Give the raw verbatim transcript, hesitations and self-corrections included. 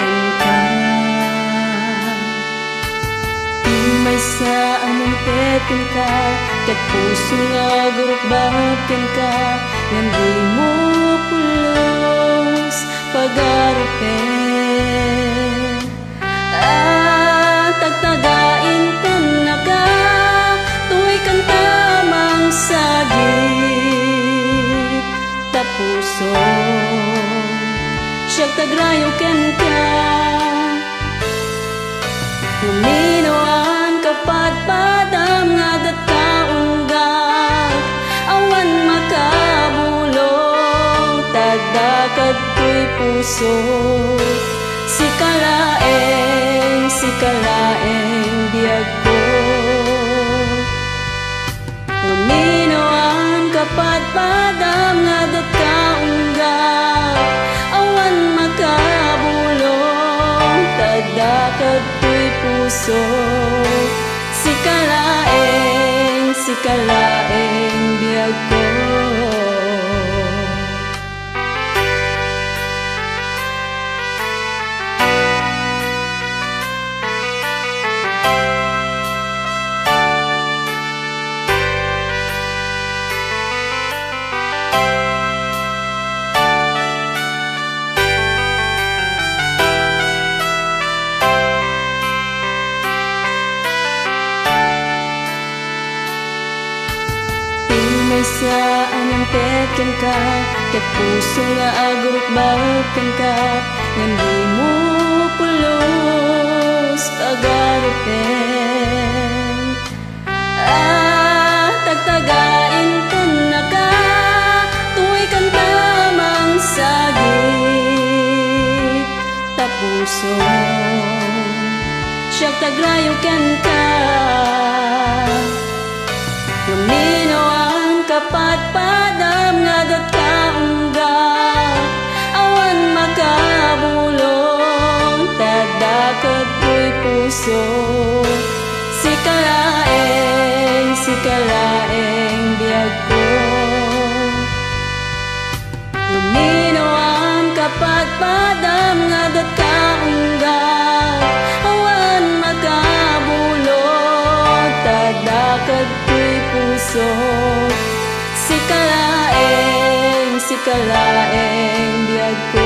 kenka. Ti maysa a mangted kenka, ket puso nga agurukbab kenka, ngem dimo pulos pagarupen. Ah, tagtaga intennaka, toy kanta mangsagit ta puso, siak tagrayo kenka. Uminoan kapadpadam nga adda ta unggak, awan makabulong, ta adda kadtoy puso. Sika laeng, sika laeng biagko. Uminoan kapadpadam nga adda ta unggak, awan makabulong, ta adda kadtoy puso. Sika laeng, sika laeng biagko. Ti maysa a mangted kenka, ket puso nga agurukbab kenka, ngem dimo pulos pagarupen. Ah, tagtaga intennaka, toy kanta mangsagit ta puso, siak tagrayo kenka. Uminoan kapadpadam nga adda ta unggak, awan makabulong, ta adda kadtoy puso. Sika laeng, sika laeng biagko. Uminoan kapadpadam nga adda ta unggak, awan makabulong, ta adda kadtoy puso. Sika laeng, sika laeng biagko.